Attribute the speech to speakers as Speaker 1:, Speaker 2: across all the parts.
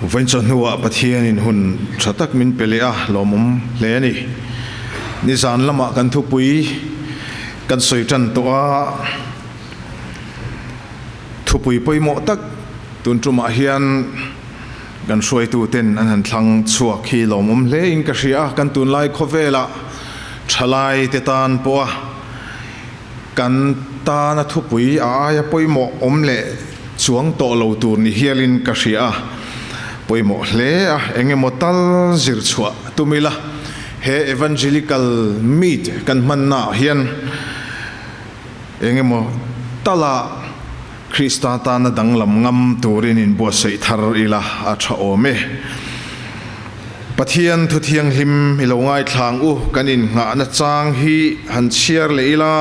Speaker 1: Vawiin chawhnuah Pathianin hun tha tak min pe leh a, lawmawm hle a ni. Nizan lamah kan thupui kan sawi tan tawh a, thupui pawimawh tak tun tumah hian kan hruaituten an han thlang chhuak hi lawmawm hle in ka hria a, kan tunlai khawvelah thalai te tan pawha Kan tana thupui a aia pawimawh awm leh chuang tawh lo tur ni hialin ka hria a, pawimawh hle a, eng emaw tal zir chhuah tum ila, he Evangelical Meet kan hmannaah hian eng emaw tala Krista tana danglam ngam turin inbuatsaih thar ila a tha awm e. Pathian thu thianghlim i lo ngaithlang u, kan innghahna chang hi han chhiar leh ila,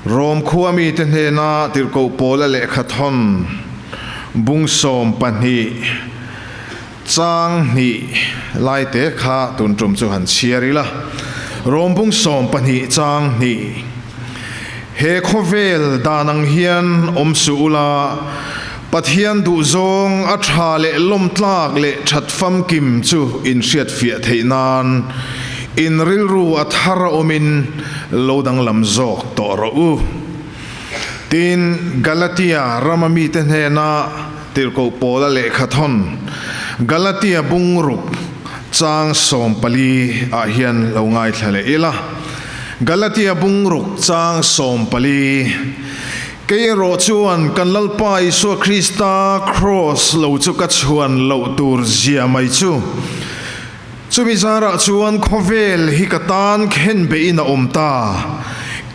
Speaker 1: Rom khua mite hnena tirhkoh Paula lehkha thawn bung 12 chang hnih lai te kha tun tum chu han chhiar ila. Rom bung 12 chang hnih. He khawvel dan ang hian awm suh ula, Pathian duhzawng a tha leh lawmtlak leh that famkim chu in hriatfiah theih nan in rilru a thar a awmin lo danglam zawk tawh rawh u. Tin, Galatia rama mite hnena tirhkoh Paula lehkha thawn, Galatia bungruk chang 14 ah hian lo ngaithla leh ila. Galatia bungruk chang 14, Kei erawh chuan kan Lalpa Isua Krista kraws lo chu ka chhuan loh tur zia mai chu. Chumi zarah chuan khawvel hi ka tan khen behin a awm ta,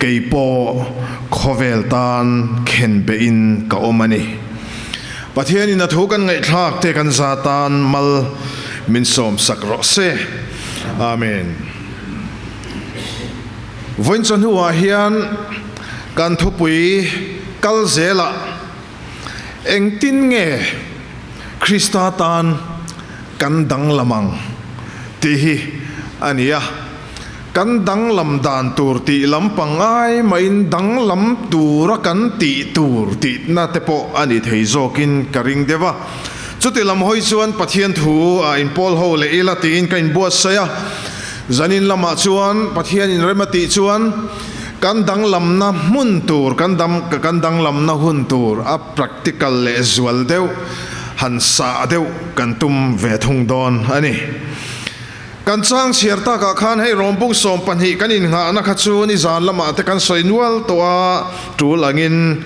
Speaker 1: kei pawh khawvel tan khen behin ka awm a ni. Pathianin a thu kan ngaihthlak te kan za tan mal min sawmsak rawh se. Amen. Vawiin chawhnuah hian kan thupui kal zelah engtin nge Krista tan kan danglam ang tih hi a ni a. Kan danglam dan tur tih lampang ai mahin danglam tura kan tih tur tihna te pawh a ni thei zawkin ka ring deuh a. Chuti lam hawi chuan Pathian thu a inpawl ho leh ila tiin ka inbuatsaih a. Zanin lamah chuan Pathian in rem a tih chuan kan danglamna hmun tur, kan dam kan danglamna hun tur a practical leh zual deuh, han sah deuh kan tum ve thung dawn a ni. Kan chang chhiar takah khan hei rawmbung 12 kan innghahna kha chu nizan lamah te kan sawi nual tawh a, tul angin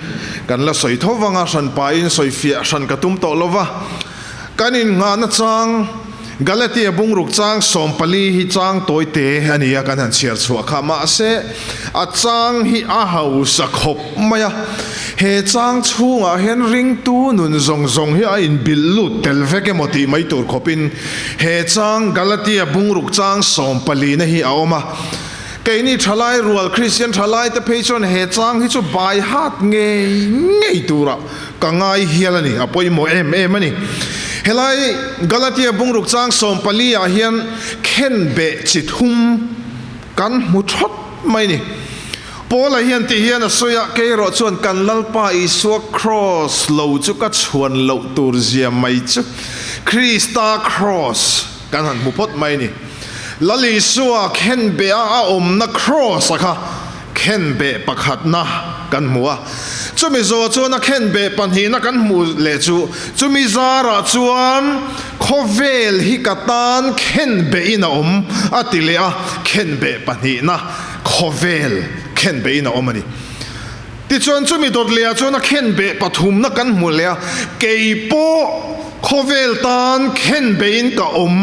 Speaker 1: kan la sawi tho vang a, hran pahin sawi fiah hran ka tum tawh lo va. Kan innghahna chang Galatia bungruk chang 14 hi chang tawi te a ni a, kan han chhiar chhuah kha. Mahse, a chang hi a hausa khawp mai a. He chang chhungah hian ringtu nun zawng zawng hi a inbilh lut tel vek emaw tih mai tur khawpin he chang Galatia bungruk chang 14 na hi a awm a. Keini thalai rual Kristian thalaite phei chuan he chang hi chu bai hat ngei ngei turah Ka ngai hial a ni, a pawimawh em em a ni. Helai Galatia bungruk chang 14 ah hian khen beh chi thum kan hmu thawt mai a ni. Paula hian tih hian a sawi a, Kei erawh chuan kan Lalpa Isua kraws lo chu ka chhuan loh tur zia mai chu Krista kraws kan han hmu phawt mai a ni. Lal Isua khen beh a a awmna kraws a kha Khenbeh pakhatna kan hmu a, chumi zawh chuan a khenbeh pahnihna kan hmuh leh chu, chumi zarah chuan khawvel hi ka tan khenbehin a awm a ti leh a, khenbeh pahnihna khawvel khenbehin a awm a ni. Tichuan chumi dawt lehah chuan a khenbeh pathumna kan hmuh leh a, kei pawh khawvel tan khenbehin ka awm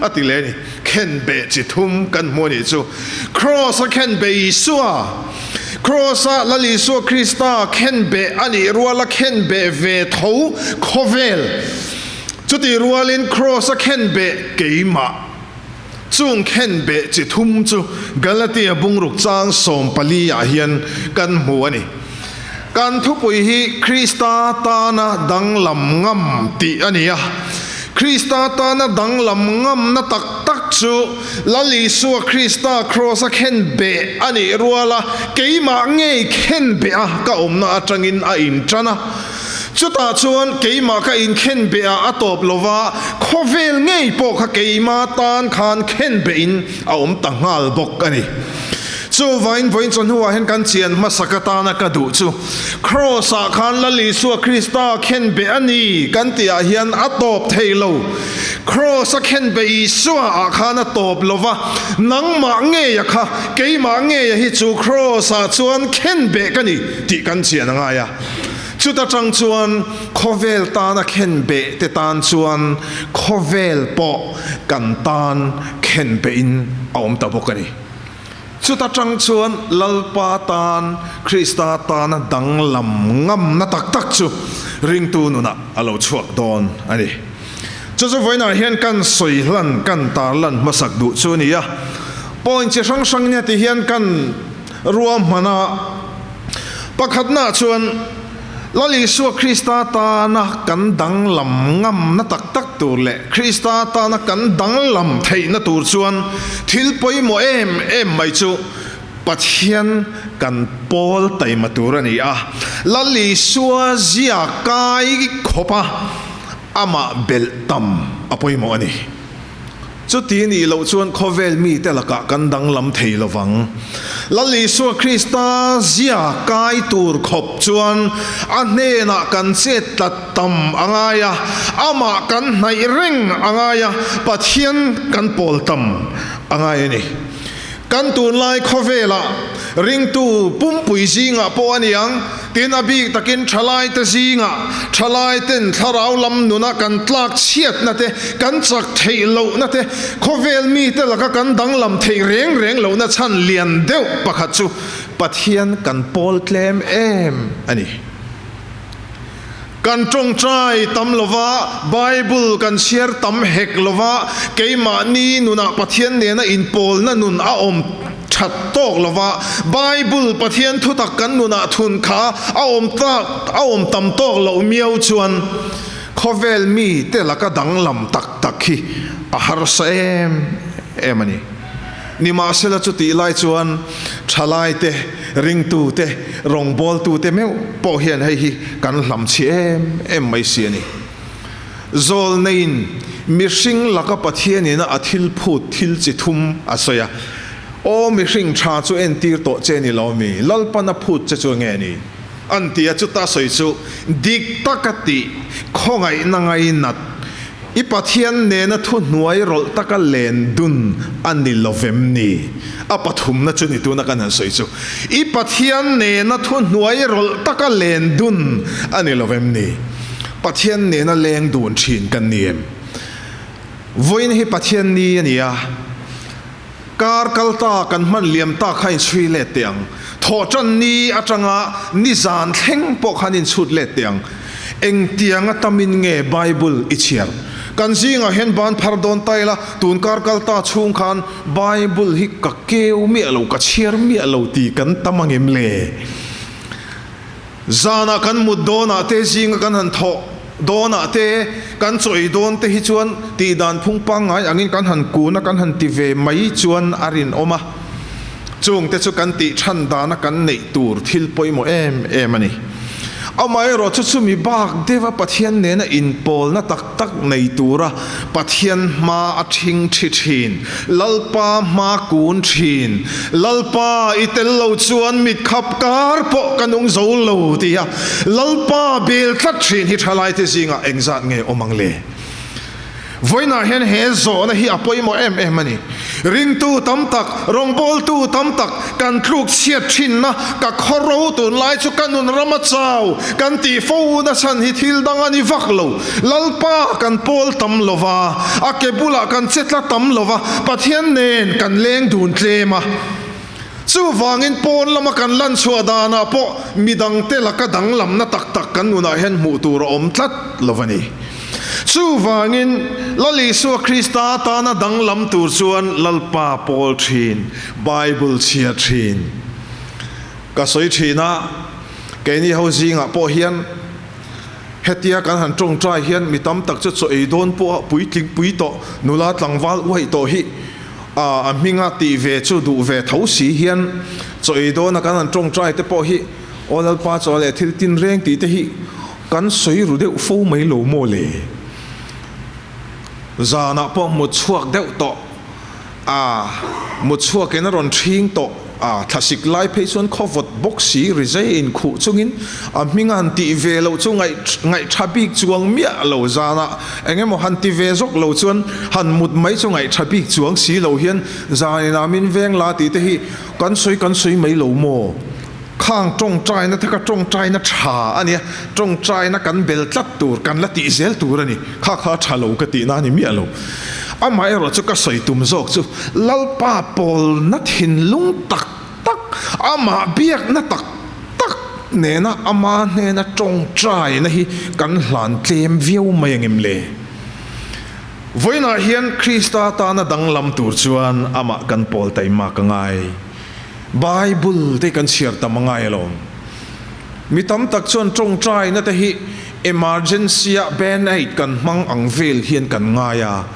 Speaker 1: a ti leh a ni. Khenbeh chi thum kan hmu a nih chu. Kraws a khenbeh Isua, Kraws a Lal Isua Krista khenbeh a nih ruala khenbeh ve tho khawvel. Chutih rualin Kraws a khenbeh keimah. Chung khenbeh chi thum chu Galatia bungruk chang 14 ah hian kan hmu a ni. Kan thupui hi Krista tana danglam ngam tih a ni a. Krista tana danglam ngamna tak tak chu Lal Isua Krista kraws-a khen beh a nih ruala keimah ngei khen beh a ka awmna atangin a intan a. Chutah chuan keimah ka inkhenbeh ah a tawp lova, khawvel ngei pawh kha keimah tan khan khenbeh in a awm ta nghal bawk a ni. Chuvangin vawiin chawhnuah hian kan chian hmasak atana ka duh chu Kraws ah khan Lal Isua Krista khenbeh a ni kan tih ah hian a tawp thei lo. Kraws a khenbeh Isua ah khan a tawp lova, nangmah ngeia kha, keimah ngeia hi chu Kraws ah chuan khenbeh ka ni tih kan chian a ngai a. Chuta tang chuan khawvel tana khenbeh te tan chuan khawvel pawh kan tan khenbeh in a awm ta bawk a ni. Chuta tang chuan Lalpa tan, Krista tana danglam ngamna tak tak chu ringtu nunah a lo chhuak dawn a ni. Chu chu vawiinah hian kan sawi hlan, kan tarlan hmasak duh chu a ni a. Point chi hrang hrang nia ti hian kan ruahman a. Pakhatnaah chuan Lal Isua Krista tana kan danglam ngamna tak tak tur leh Krista tana kan danglam theihna tur chuan thil pawimawh em em mai chu Pathian kan pawl taima tur a ni a. Lal Isua zia kai khawpa amah belh tam a pawimawh a ni. Chuti nih loh chuan khawvel mite lakah kan danglam thei lo vang. Lal Isua Krista zia kai tur khawp chuan a hnenah kan chet tlat tam a ngai a, amah kan hnaih reng a ngai a, Pathian kan pawl tam a ngai a ni. Kan tunlai khawvelah ringtu pumpui zingah pawh a ni ang, tin a bik takin thalaite zingah thalaiten thlarau lam nuna kan tlak chhiatna te, kan chak theih lohna te, khawvel mite laka kan danglam theih reng reng lohna chhan lian deuh pakhat chu Pathian kan pawl tlem em a ni. Kan tawngtai tam lova, Bible kan chhiar tam hek lova, keimahni nunah Pathian nena inpawlna nun a awm that tawk lova, Bible Pathian thutak kan nunah thun kha a awm tak a awm tam tawk loh miau chuan khawvel mite laka danglam tak tak hi a harsa em em a ni. Nimahsela chutih lai chuan thalaite, ringtute, rawngbawltute meuh pawh hian hei hi kan hlamchhi em em mai si a ni. Zawlneiin mihring laka Pathianina a thil phut thil chi thum a sawi a, Aw mihring tha chu entir tawh che ni lo mi, Lalpan a phut che chu nge ni? An ti a, chuta sawi chu dik taka tih, khawngaihna ngainat, I Pathian nena thuhnuai rawlh taka len dun a ni lovem ni? A pathumna chu ni tuna kan han sawi chu. I Pathian nena thuhnuai rawlh taka len dun a ni lovem ni? Pathian nena leng dun thin kan ni em? Vawiin hi Pathian ni a ni a. Kar kal ta kan hman liam ta kha inchhui let teh ang. Thawhtan ni atanga nizan thleng pawh khan inchhut let teh ang. Engtianga tamin nge Bible i chhiar? Kan zingah hian ban phar dawn ta ila, tun kar kal ta chhung khan Bible hi ka keu miah lo, ka chhiar miah lo tih kan tam angem le? Zanah kan mut dawnah te, zinga kan han thawh dawnah te, kan chawi dawn te hi chuan tihdan phung pangngai angin kan han kun a, kan han ti ve mai chuan a rinawm a. Chungte chu kan tih than dana kan neih tur thil pawimawh em em a ni. Amaherawh chu chumi bak deuha Pathian nena inpawlna tak tak nei tura Pathian hma a thing thi thin, Lalpa hma kun thin, Lalpa i tel lo chuan mit khap kar pawh ka nung zo lo ti a Lalpa bel tlat thin hi thalaite zingah engzat nge awm ang le? Vawiinah hian he zawhna hi a pawimawh em em a ni. Ringtu tam tak, rawngbawltu tam tak kan tluk chhiat thinna ka khaw ro tunlai chu ka nun ram a chau kan tih fo na chhan hi thil dang a ni vak lo. Lalpa kan pawl tam lo va, a ke bulah kan che tla tam lo va, Pathian nen kan leng dun tlem a. Chuvangin pawn lama kan lan chhuah danah pawh midangte laka danglamna tak tak kan nunah hian hmuh tur a awm tlat lo a ni. Chuvangin, Lal Isua Krista tana danglam tur chuan Lalpa pawl thin, Bible chhiar thin. Ka sawi thin a, keini ho zingah pawh hian hetia kan han tawngtai hian mi tam tak chu chaw ei dawn pawha puitling pui tawh, nula tlangval uaih tawh hi a hminga tih ve chu duh ve tho si hian chaw ei dawna kan han tawngtai te pawh hi, Aw Lalpa chaw leh thil tin reng tih te hi. kan sawi ru deuh fo mai lo maw le? Zanah pawh mut chhuak deuh tawh a, mut chhuakin a rawn ṭhing tawh a, thlasik lai phei chuan khaw vawt bawk si rizai inkhuh chungin a hming a han tih ve loh chu ngaih ngaihṭha bik chuang miah lo zanah eng emaw han ti ve zawk lo chuan han mut mai chu ngaihṭha bik chuang si lo hian zanin ah min veng la tih te hi kan sawi kan sawi mai lo maw? Khang tawngtaina te kha tawngtaina tha a nia, tawngtaina kan bel tlat tur, kan la tih zel tur a ni. Kha kha tha lo ka tihna a ni miah lo. Amaherawh chu ka sawi tum zawk chu Lalpa pawlna thinlung tak tak, amah biakna tak tak nena ama hnena tawngtaina hi kan hlan tlem viau mai angem le? Vawiinah hian Krista tana danglam tur chuan amah kan pawl taima ka ngai. Bible te kan chhiar tam a ngai alawm. Mi tam tak chuan tawngtaina te hi emergency ah band-aid kan hmang ang vel hian kan ngai a.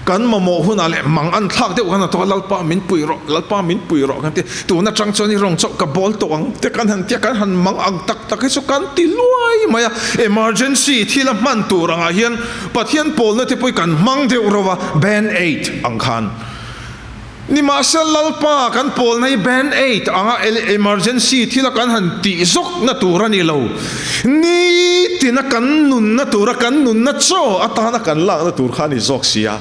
Speaker 1: Kan mamawh hunah leh mang an thlak deuh kan a tawk a, Lalpa min pui rawh, Lalpa min pui rawh kan ti. Tun atang chuan i rawng chauh ka bawl tawh ang te kan han tia, kan han mang ang tak tak hi chu kan ti luai mai a. Emergency thil a hman tur angah hian Pathian pawlna te pawh hi kan hmang deuh ro a, band-aid ang khan. Nimahsela Lalpa kan pawlna hi band aid anga emergency thila kan han tih zawkna tur a ni lo. Nitina kan nunna tura kan nunna chaw atana kan lakna tur kha a ni zawk si a.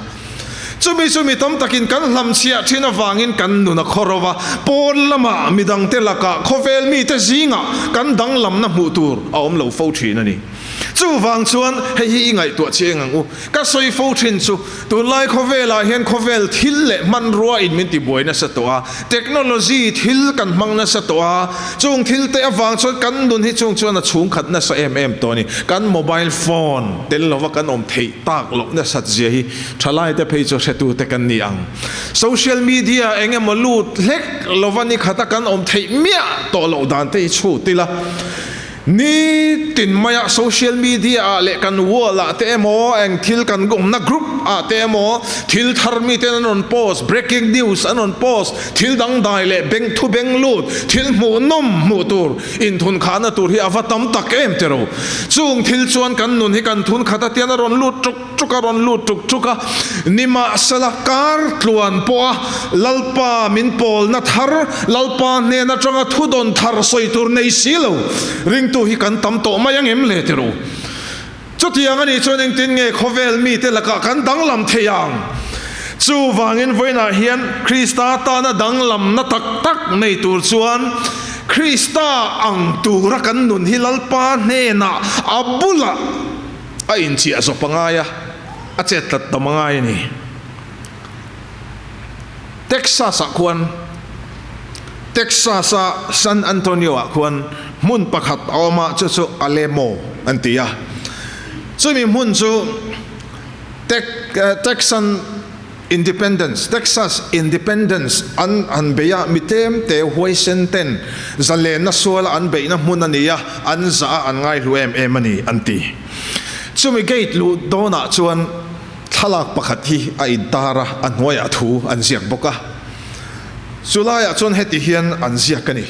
Speaker 1: Chumi chu mi tam takin kan hlamchhiah thin avangin kan nun a khaw ro va, pawn lamah midangte lakah khawvel mite zingah kan danglamna hmuh tur a awm lo fo thin a ni. Chuvang chuan hei hi i ngaihtuah chiang ang u. Ka sawi fo thin chu, tunlai khawvelah hian khawvel thil leh hmanrua in min tibuai nasa tawh a, technology thil kan hmang nasa tawh a, chung thil te avang chuan kan nun hi chung chuan a chhungkhat nasa em em tawh a ni. Kan mobile phone tel lova kan awm theih tak loh nasat zia hi thalai te phei chu hretu te kan ni ang. Social media eng emaw lut hlek lova ni khata kan awm theih miah tawh loh dan te hi chhut ila. Ni tin maia social media ah leh kan wall ah te emaw eng thil kan awmna group ah te emaw thil thar miten an rawn post, breaking news an rawn post, thil dangdai leh beng thu beng lut, thil hmuhnawm hmuh tur inthun khahna tur hi a va tam tak em tiro. Chung thil chuan kan nun hi kan thun khat a tian a rawn lut ṭuk. Ṭuk a rawn lut ṭuk ṭuk a, nimahsela kar tluan pawh a Lalpa min pawlna thar, Lalpa hnen aṭanga thudawn thar sawi tur nei si lo ringtu hi kan tam tawh mai ang em le ti ru. Chutiang a nih chuan engtin nge khawvel mite lakah kan danglam thei ang? Chuvangin vawiinah hian Krista tana danglamna tak tak nei tur chuan Krista ang tura kan nun hi Lalpa hnenah a bulah, A inchiah zawp a ngai a, a chet tlat tam a ngai a ni. Texas ah khuan Texas a San Antonio ah khuan hmun pakhat a awm a, chu chu Alamo an ti a. Chumi hmun chu Texan Independence, Texas Independence an han bei a, mi tlem te huaisen ten zalenna suala an beihna hmun a ni a, an zah a, an ngaihlu em em a ni an ti. Chumi gate luh dawnah chuan thlalak pakhat hi a intar a, a hnuaiah thu an ziak bawk a. Chulaiah chuan heti hian an ziak a ni,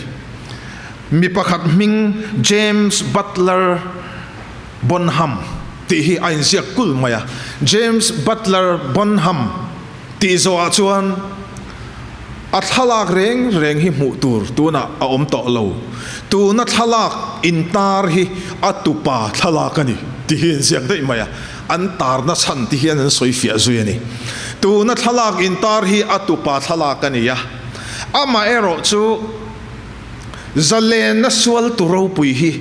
Speaker 1: Mi pakhat hming James Butler Bonham tih hi a inziak kul mai a. James Butler Bonham tih zawhah chuan a thlalak reng reng hi hmuh tur tunah a awm tawh lo. Tuna thlalak intar hi a tupa thlalak a ni tih hi inziak daih mai a. An tarna chhan ti hian an sawi fiah zui a ni. Tuna thlalak intar hi a tupa thlalak a ni a. Amaherawh chu. Zalenna sualtu ropui hi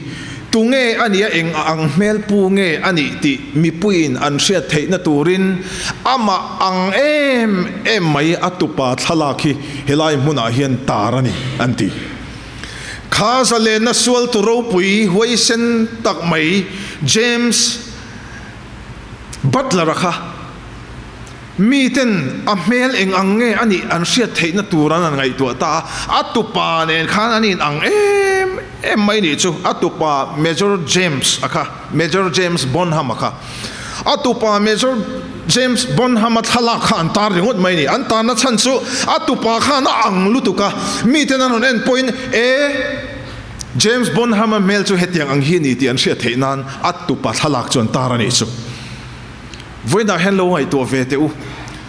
Speaker 1: tunge a nih a, eng ang hmelpu nge a nih tih mipuiin an hriat theihna turin amah ang em em mai a tupa thlalak hi helai hmunah hian tar a ni, an ti. Kha zalenna sualtu ropui huaisen tak mai James Butler-a kha, Miten a hmel eng ang nge a nih an hriat theihna tur an han ngaihtuah ta a, a tupa nen khan an in ang em em mai nih chu, a tupa Major James a kha, Major James Bonham a kha, a tupa Major James Bonham a thlalak kha an tar ringawt mai ni, an tarna chhan chu a tupa khan a ang lutuk a, miten an rawn en pawhin e. James Bonham-a hmel chu hetiang ang hi a ni tih an hriat theih nan a tupa thlalak chu an tar a nih chu. Vawiinah hian lo ngaihtuah ve teh u.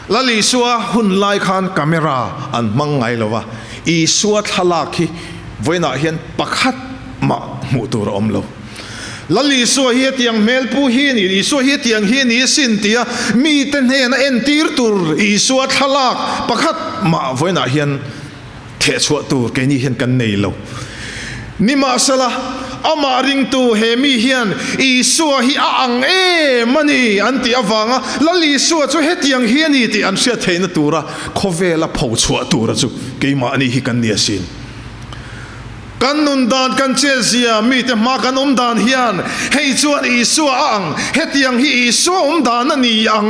Speaker 1: Lal Isua hun lai khan camera an hmang ngai lo va, Isua thlalak hi vawiinah hian pakhat mah hmuh tur a awm lo. Lal Isua hi hetiang hmel pu hi a ni, Isua hi hetiang hi a ni asin tia mite hnena entir tur Isua thlalak pakhat mah vawiinah hian thehchhuah tur keini hian kan nei lo. Nimahsela, amah ringtu he mi hian Isua hi a ang em a ni an tih avanga Lal Isua chu hetiang hi a ni tih an hriat theihna tura khawvela phochhuah tura chu keimahni hi kan ni asin. Kan nun dan, kan chetzia, mite hma kan awm dan hian hei chuan Isua a ang, hetiang hi Isua awm dan a ni ang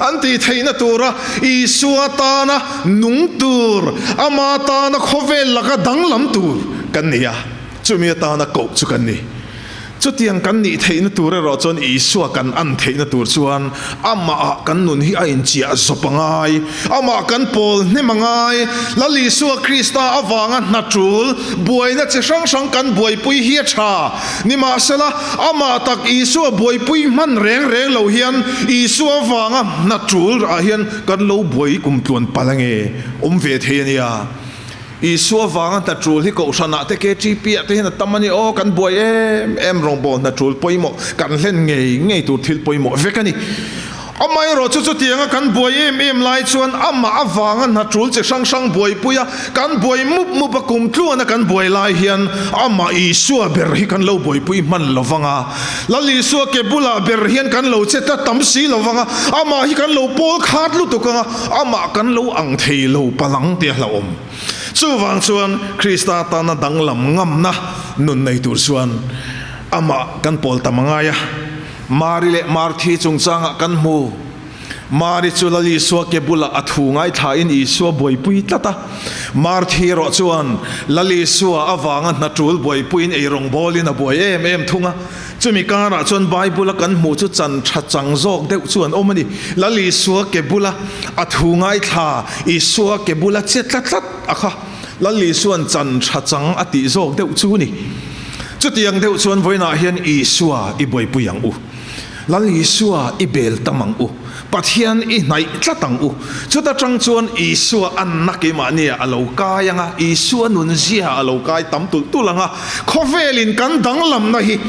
Speaker 1: an tih theihna tura Isua tana nung tur, ama tana khawvel laka danglam tur kan ni a, chumi atana koh chu kan ni. Chutiang kan nih theihna tur erawh chuan Isua kan an theihna tur chuan amahah kan nun hi a inchiah zawp a ngai, amah kan pawl hnem a ngai. Lal Isua Krista avanga hna tul, buaina chi hrang hrang kan buaipui hi a tha. Nimahsela, amah tak Isua buaipui hman reng reng lo hian Isua avanga hna tul ah hian kan lo buai kum tluan palh ange awm ve thei a nia. Isua vanga hna tul hi Kohhranah te KTP ah te hian a tam a ni aw, kan buai em em rawngbawl hna tul pawimawh kan hlen ngei ngei tur thil pawimawh vek a ni. Amaherawh chu chutianga kan buai em em lai chuan amah avanga hna tul chi hrang hrang buaipui a, kan buai mup mup a, kum tluana kan buai lai hian amah Isua ber hi kan lo buaipui hman lo vang a, Lal Isua ke bulah ber hian kan lo che ta tam si lo vang a, amah hi kan lo pawl khat lutuk ang a, Amah kan lo ang thei lo palang tih a hlauhawm. Chuvang chuan Krista tana danglam ngamna nun nei tur chuan amah kan pawl tam a ngai a. Mari leh Marthi chungchangah kan hmu. Mari chu Lal Isua ke bulah a thu ngaithlain Isua buaipui tlat a. Marthi erawh chuan Lal Isua avanga hna tul buaipuiin eirawng bawlin a buai em em thung a. Chumi karah chuan Bible-a kan hmuh chu chan tha chang zawk deuh chu an awm a ni. Lal Isua ke bula a thu ngaithla, Isua ke bula che tlat tlat a kha. Lal Isua'n chan tha chang a tih zawk deuh chu a ni. Chutiang deuh chuan vawiinah hian Isua i buaipui ang u. Lal Isua i bel tam ang u. Pathian i hnaih tlat ang u. Chuta tang chuan Isua anna keimahnia a lo kai ang a, Isua nunzia a lo kai tam tulh tulh ang a, khawvelin kan danglamna hi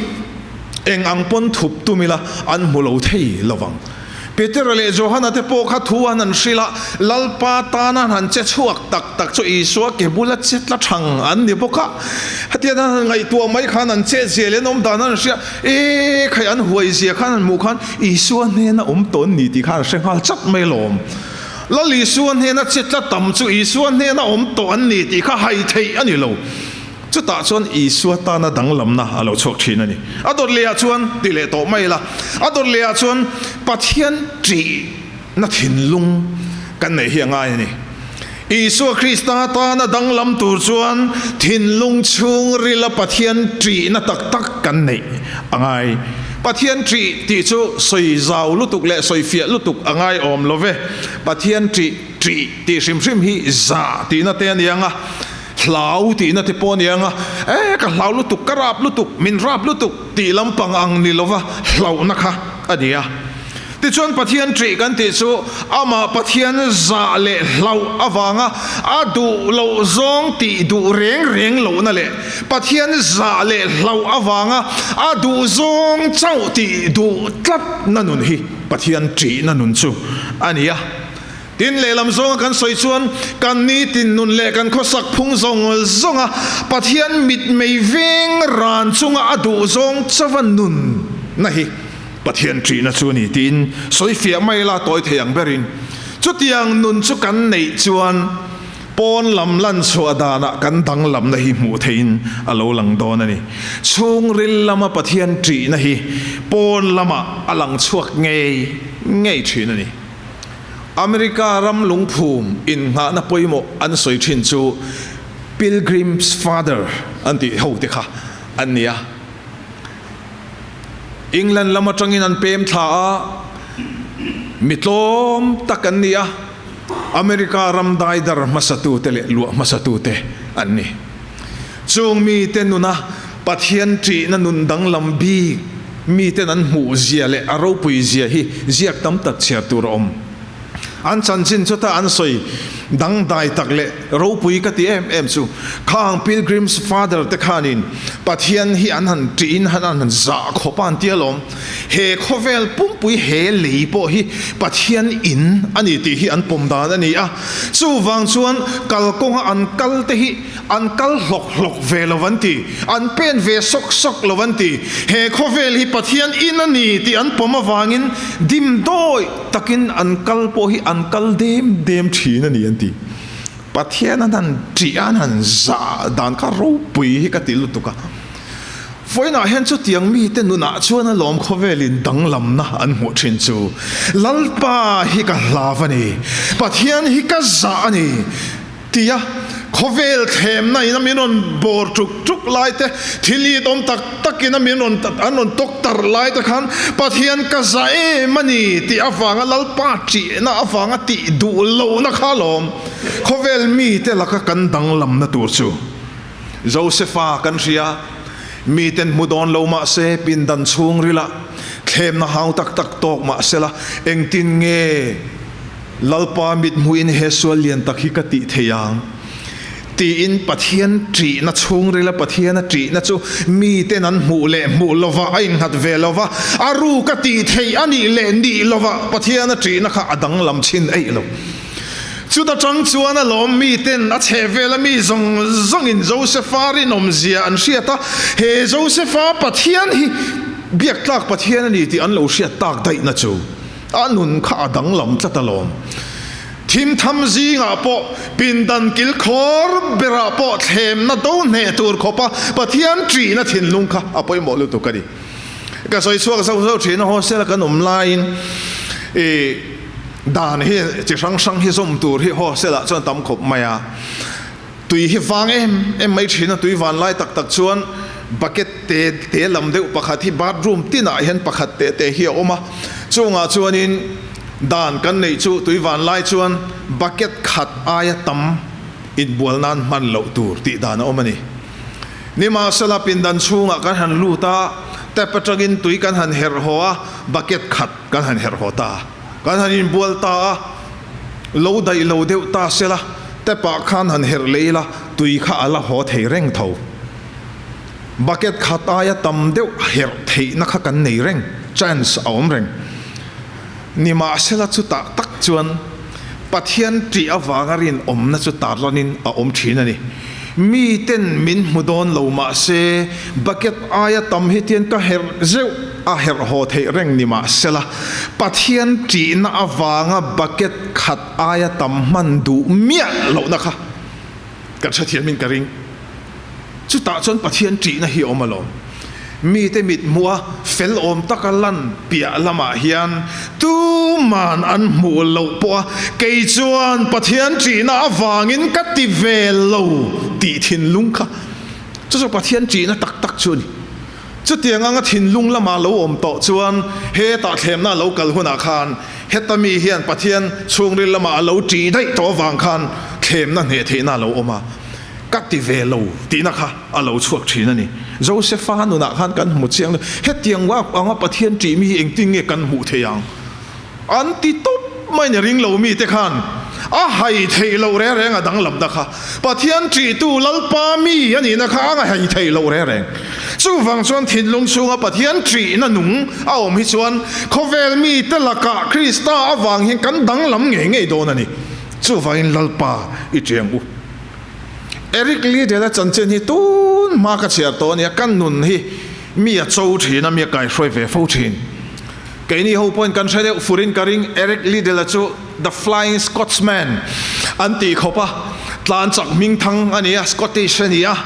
Speaker 1: eng ang pawn thup tum ila an hmu lo thei lo vang. Petera leh Johana te pawh kha thu an han hrilh a, Lalpa tana an han che chhuak tak tak chu Isua ke bula che tla thang an ni bawk a. Hetiang an han ngaihtuah mai khan an chetzia leh an awm dan an hria. E khai an huai zia khan an hmuh khan Isua hnena awm tawn ni tih khan an hre nghal chat mai alawm. Lal Isua hnena che tla tam chu Isua hnena awm tawh an ni tih kha hai theih a ni lo. Chutah chuan Isua tana danglamna a lo chhuak thin a ni. A dawt lehah chuan ti leh tawh mai ila, a dawt lehah chuan Pathian ṭihna thinlung kan neih hi a ngai a ni. Isua Krista tana danglam tur chuan thinlung chhungrila Pathian ṭihna tak tak kan neih a ngai. Pathian ṭih tih chu sawi zau lutuk leh sawi fiah lutuk a ngai awm lo ve. Pathian ṭih, ṭih tih hrim hrim hi zah tihna te a ni ang a, hlau tihna te pawh a ni ang a, e ka hlau lutuk, ka rap lutuk, min rap lutuk tih lampang ang ni lova hlauhna kha a ni a. Tichuan Pathian ṭih kan tih chu amah Pathian zah leh hlauh avanga a duh loh zawng tih duh reng reng lohna leh Pathian zah leh hlauh avanga a duh zawng chauh tih duh tlatna nun hi Pathian ṭihna nun chu a ni a. Tin, lehlam zawnga kan sawi chuan kan nitin nun leh kan khawsak phung zawng zawnga Pathian mitmei veng ran chunga a duh zawng chauha nunna hi Pathian ṭihna chu a ni tiin sawi fiah mai la tawi thei ang berin chutiang nun chu kan neih chuan pawn lam lan chhuah danah kan danglamna hi hmuh theihin a lo lang dawn a ni. Chhungril lama Pathian ṭihna hi pawn lamah a lang chhuak ngei ngei ṭhin a ni. America ram lungphum innghahna pawimawh an sawi ṭhin chu Pilgrim's Father an tih ho te kha an ni a. England lam atangin an pem thla a, mi tlawm tak an ni a, America ram daidar hmasatute leh luah hmasatute an ni. Chung mite nuna Pathian ṭihna nun danglam bik miten an hmuh zia leh a ropui zia hi ziak tam tak chhiar tur a awm. An chanchin chuta an sawi dangdai tak leh ropui ka ti em em chu khang Pilgrims Father te khanin Pathian hi an han ṭihin han an han zah khawp a an ti alawm. He khawvel pumpui he lei pawh hi Pathian in a ni tih hi an pawm dan a ni a. Chuvang chuan kalkawnga an kal te hi An kal hlawk hlawk ve lo an ti, an pen ve sawk sawk lo an ti. He khawvel hi Pathian in a ni tih an pawm avangin dim dawi takin an kal pawh hi an kal dem dem thin a ni an ti. Pathian an han ṭih a, an han zah dan kha ropui hi ka ti lutuk a. Vawiinah hian chutiang mite nunah chuan a lawm khawvelin danglamna an hmuh thin chu, Lalpa hi ka hlav a ni, Pathian hi ka zah a ni. Tia khawvel thlemna in a min rawn bawr ṭuk ṭuk lai te, thil it awm tak tak in a min rawn an rawn tawk tarh lai te khan Pathian ka za em a ni tih avanga Lalpa ṭihna avanga tih duh lohna kha alawm khawvel mite laka kan danglamna tur chu. Josefa kan hria, miten hmu dawn lo mah se pindan chhungrila thlemna hau tak tak tawk mah sela engtin nge Lalpa mithmuhin he sual lian tak hi ka tih thei ang, tiin Pathian ṭihna chhungrila Pathiana ṭihna chu miten an hmuh leh hmuh lova a innghat ve lova, a ru ka tih theih a nih leh nih lova Pathiana ṭihna kha a danglam chhin eih lo. Chuta ṭang chuan a lawm miten a chhehvela mi zawng zawngin Josefa rinawmzia an hriat a, he Josefa Pathian hi biak tlak Pathian a ni tih an lo hriat tak daihna chu. A nun kha a danglam tlat alawm. Thimtham zingah pawh, pindan kil khawr berah pawh thlemna do hneh tur khawpa Pathian ṭihna thinlung kha a pawimawh lutuk a ni. Ka sawi chhuak zauh zauh ṭhin a, hostel a kan awm laiin i dan hi chi hrang hrang hi zawm tur hi hostel ah chuan tam khawp mai a. Tui hi vang em em mai thin a, tui van lai tak tak chuan bucket te te lam deuh pakhat hi bathroom tinah hian pakhat te te hi a awm a, chungah chuanin dan kan neih chu tui van lai chuan bucket khat aia tam inbual nan hman loh tur tih dan a awm a ni. Nimahsela pindan chhungah kan han lut a, tap atangin tui kan han herh haw a, bucket khat kan han herh haw ta, kan han inbual ta a. Lo daih lo deuh ta sela, tap ah khan han herh lei la, tui kha a la haw thei reng tho. Bucket khat aia tam deuh herh theihna kha kan nei reng, chance a awm reng. Nimahsela chutah tak chuan Pathian ṭih avanga rinawmna chu tarlanin a awm ṭhin a ni. Miten min hmu dawn lo mahse bucket aia tam hi tian ka herh zeuh a herh haw theih reng ni mahsela Pathian ṭihna avanga bucket khat aia tam hman duh miah lohna kha kan hrethiamin ka ring. Chutah chuan Pathian ṭihna hi a awm alawm. Mite mit hmuh a fel awm taka lan piah lamah hian tuman an hmuh loh pawh a, kei chuan Pathian ṭihna avangin ka ti ve lo tih thinlung kha chu chu Pathian ṭihna tak tak chu a ni. Chutiang anga thinlung lama lo awm tawh chuan hetah thlemna a lo kal hunah khan heta mi hian Pathian chhungril lamah a lo ṭih daih tawh avang khan thlemna hneh theihna a lo awm a. Ka ti ve lo tihna kha a lo chhuak thin a ni. Josefa nunah khan kan hmu chiang lo. Hetiang anga Pathian ṭih mi hi engtin nge kan hmuh theih ang? An ti tawp mai ni ring lo mite khan a hai theih loh reng reng a danglamna kha. Pathian ṭihtu Lalpa mi a nihna kha a hai theih loh reng reng. Chuvang chuan thinlung chhunga Pathian ṭihna nung a awm hi chuan khawvel mite lakah Krista avang hian kan danglam ngei ngei dawn a ni. Chuvangin Lalpa i ṭiang u. Eric Liddell-a chanchin hi tun hma ka chhiar tawh a nia, ka nun hi mi a cho thin a, mi a kaihruai ve fo thin. Keini ho pawhin kan hre deuh furin ka ring, Eric Liddell-a chu The Flying Scotsman an tih khawp a, tlan chak hmingthang a ni a, Scottish a ni a.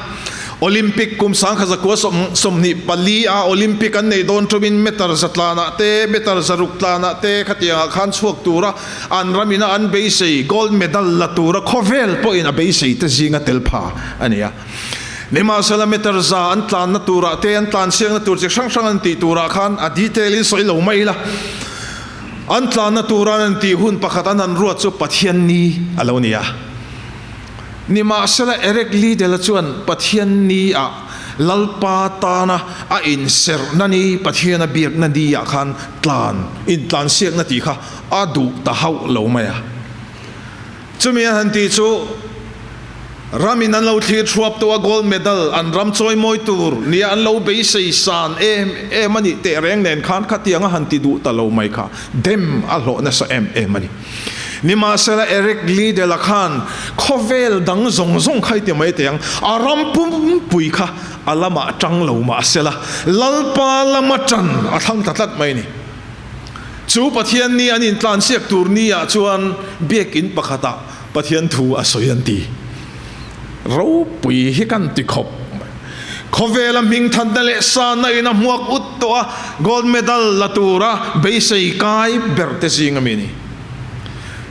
Speaker 1: Olympic kum sangkha zakua 24 a Olympic an neih dawn tumin meter za tlanah te, meter zaruk tlanah te khatiangah khan chhuak tura An ramina an beisei gold medal la tura khawvel pawhin a beisei te zinga tel pha a ni a. Nimahsela meter za an tlanna turah te an tlansiakna tur chi hrang hrang an tih turah khan a detail in sawi lo mai ila. An tlanna tura an tih hun pakhat an han ruat chu Pathian ni a lo ni a. Nimahsela Eric Liddell-a chuan Pathian ni ah Lalpa tana a inserhna ni, Pathian a biakna ni ah khan tlan, intlansiakna tih kha a duh ta hauh lo mai a. Chumi an han tih chu ramin an lo thlir thuap tawh a, gold medal an ram chawimawi tur nia an lo beisei san em em a nih teh reng nen khan khatiang a han ti duh ta lo mai kha dem a hlawh nasa em em a ni. Nimahsela Eric Liddell-a khan khawvel dang zawng zawng kha i ti mai teh ang, a ram pumpui kha a lamah tang lo mahsela Lalpa lama tan a thlang ta tlat mai a ni. Chu Pathian ni an intlansiak tur ni ah chuan biakinn pakhatah Pathian thu a sawi an ti. Ropui hi kan ti khawp mai. Khawvela hmingthatna leh sanna in a hmuak ut tawh a, gold medal la tura beisei kai ber te zing a mi ni.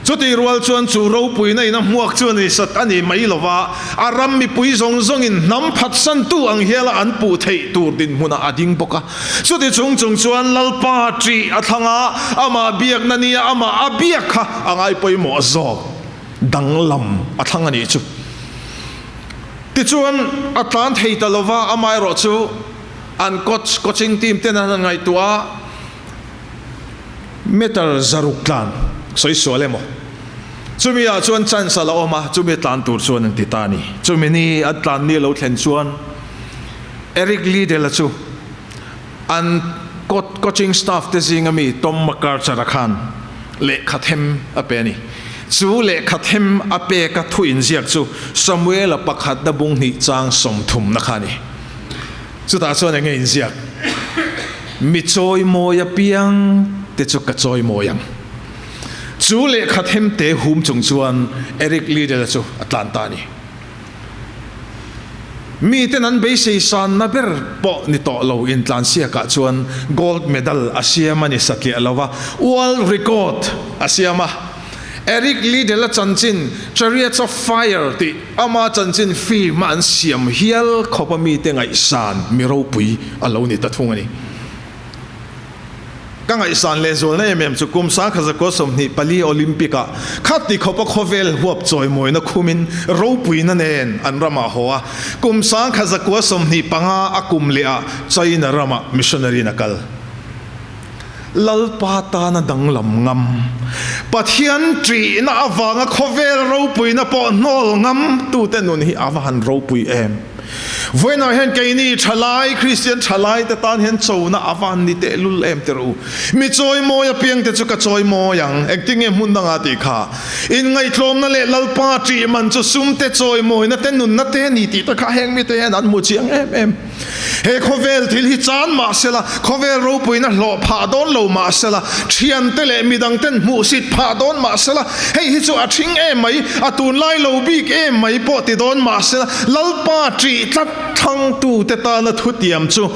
Speaker 1: Chutih rual chuan chu ropuina in a hmuak chu a ni sat a ni mai lo va, a ram mipui zawng zawngin hnam phatsantu ang hiala an puh theih tur dinhmunah a ding bawk a. Chuti chung chung chuan Lalpa ṭih a thlang a, amah biakna nia amah a biak kha a ngai pawimawh zawk danglam a thlang a nih chu. Tichuan a tlan thei ta lo va, amaherawh chu an coach, coaching team ten an han ngaihtuah a, Meter zaruk tlan sawi sual emaw? Chumi ah chuan chance a la awm a, chumi tlan tur chuan an ti ta a ni. Chumi ni a tlan ni a lo thlen chuan Eric Liddell-a chu an coaching staff te zinga mi Tom McArthur-a khan lehkha them a pe a ni. Chu lehkha them a peka thu inziak chu Samuel-a pakhatna bung hnih chang sawmthumna kha a ni. Chutah chuan enge inziak? Mi chawimawi apiang te chu ka chawimawi ang. Chu lehkha themte hum chung chuan Eric Liddell-a chu a tlan ta a ni. Miten an beisei sanna ber pawh ni tawh lo intlansiakah chuan gold medal a siam a ni satliah lo va, world record a siam a. Eric Liddell-a chanchin Chariots of Fire tih ama chanchin film a an siam hial khawp a mite ngaihsan mi ropui a lo ni ta thung a ni. Ka ngaihsan lehzualna em em chu kum 1924 Olympic ah khati khawp a khawvel huap chawimawina khumin ropuina nen an ramah haw a, kum 1925 a kum leh ah China ramah missionary in a kal. Lalpa tana danglam ngam, Pathian ṭihna avanga khawvel ropuina pawh hnawl ngam tute nun hi a va han ropui em. Vawiinah hian keini ṭhalai, Kristian ṭhalaite tan hian chona a va han ni tehlul em tirh u. Mi chawimawi apiangte chu ka chawimawi ang, engtinge hmun dangah tih kha. Inngaihtlawmna leh Lalpa ṭih man chu sumte chawimawina te nunna te a ni tih te kha heng mite hian an hmu chiang em em. He khawvel thil hi chan mah sela, khawvel ropuina hlawh phah dawn lo mah sela, thiante leh midangten hmuhsit phah dawn mah sela, hei hi chu a thing em mai, a tunlai lo bik em mai pawh ti dawn mah sela, Lalpa ṭih tlat thlangtute tana thutiam chu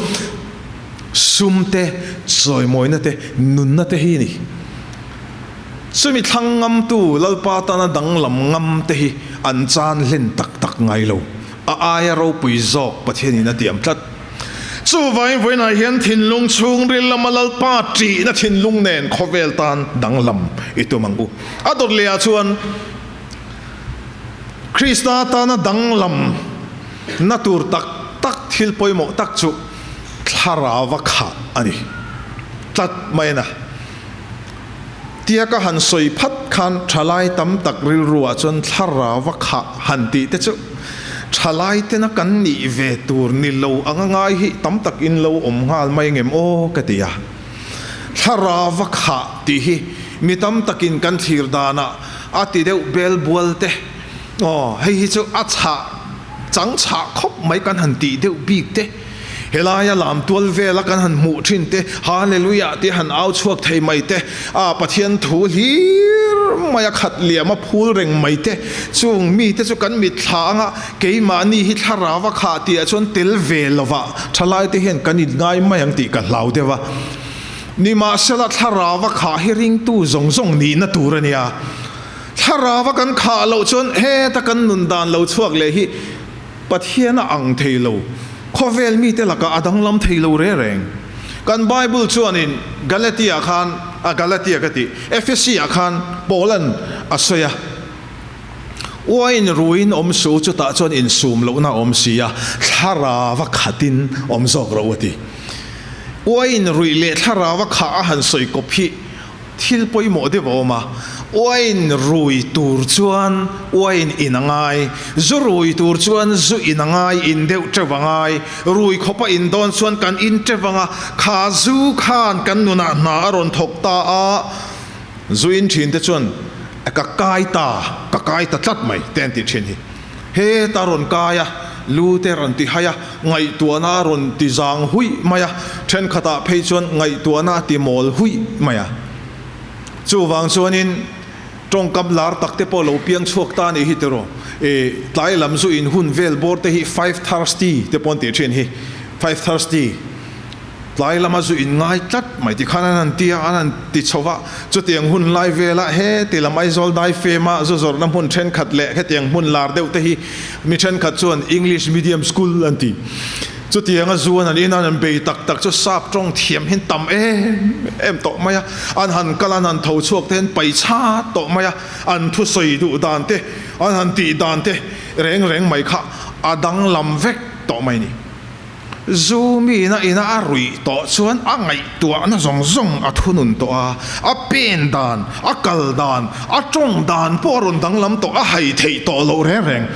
Speaker 1: sumte, chawimawina te, nunna te hi a ni. Chumi thlang ngamtu Lalpa tana danglam ngam te hi an chan hlen tak tak ngai lo. A aia ropui zawk Pathianin a tiam tlat. Chuvangin vawiinah hian thinlung chhungril lama Lalpa ṭihna thinlung nen khawvel tan danglam i tum ang u. A dawt lehah chuan Krista tana danglam na tur tak tak thil pawimawh tak chu thlarauva khah a ni tlat mai a na. Tia ka han sawi phat khan thalai tam tak rilruah chuan thlarau a khah han tih te chu thalai tena kan nih ve tur ni lo anga ngai hi tam tak in lo awm nghal mai ngem aw ka ti a. Thlarau a khah tih hi mi tam takin kan thlir danah a ti deuh bel bual te aw hei hi chu a chhah chang chhah khawp mai kan han tih deuh bik te. Helaia lam tual vela kan han hmuh thin te, Hallelujah tih han au chhuak thei mai te, a Pathian thu hlir mai a khat liam a phul reng mai te, chung mite chu kan mitthla anga keimahni hi thlarau a khah tih ah chuan tel ve lovah thalai te hian kan inngai mai ang tih ka hlau deuh a. Nimahsela thlarau a khah hi ringtu zawng zawng nihna tur a nia. Thlarau a kan khah loh chuan heta kan nun dan lo chhuak leh hi Pathian a ang thei lo, khawvel mite lakah a danglam thei lo re reng. Kan Bible chuanin Galatia khan, a Galatia ka tih, Ephesi ah khan Paula'n a sawi a, Uain ruiin awm suh u, chutah chuan insum lohna a awm si a, thlarau a khatin awm zawk rawh u a ti. Uain ruih leh thlarau a khah a han sawi kawp hi thil pawimawh deuh a awm a, uain rui tur chuan uain in a ngai, zu rui tur chuan zu in a ngai, in deuh teuh a ngai, rui khawpa in dawn chuan kan in teuh ang a, kha zu khan kan nunah hna a rawn thawk ta a, zu in thin te chuan ka kai ta, ka kai ta tlat mai te an tih thin hi. Heta rawn kai a, lu te rawn ti hai a, ngaihtuahna a rawn ti zang huih mai a, thenkhatah phei chuan ngaihtuahna a ti mawl huih mai a. Chuvang chuanin tawngkam lar tak te pawh lo piang chhuak ta a nih hi tiraw? E, tlai lam zu in hun vel bawr te hi five thirsty te pawh an tih thin hi, five thirsty. Tlai lama zu in ngai tlat mai ti khan an han ti a, an han ti chho va. Chutiang hun lai vela heti lam Aizawl daifema zu zawrhna hmun thenkhat leh hetiang hmun lar deuh te hi mi thenkhat chuan English medium school an ti. Chutianga zu an han in a, an han bei tak tak chu sap tawng thiam hian tam em em tawh mai a. An han kal a, an han tho chhuak te hian pai chhat tawh mai a, an thusawi duh dan te, an han tih dan te reng reng mai kha a danglam vek tawh mai a ni. Zu mina ina a ruih tawh chuan a ngaihtuahna zawng zawng a thunun tawh a, a pen dan, a kal dan, a tawng dan pawh a rawn danglam tawh, a hai theih tawh loh reng reng.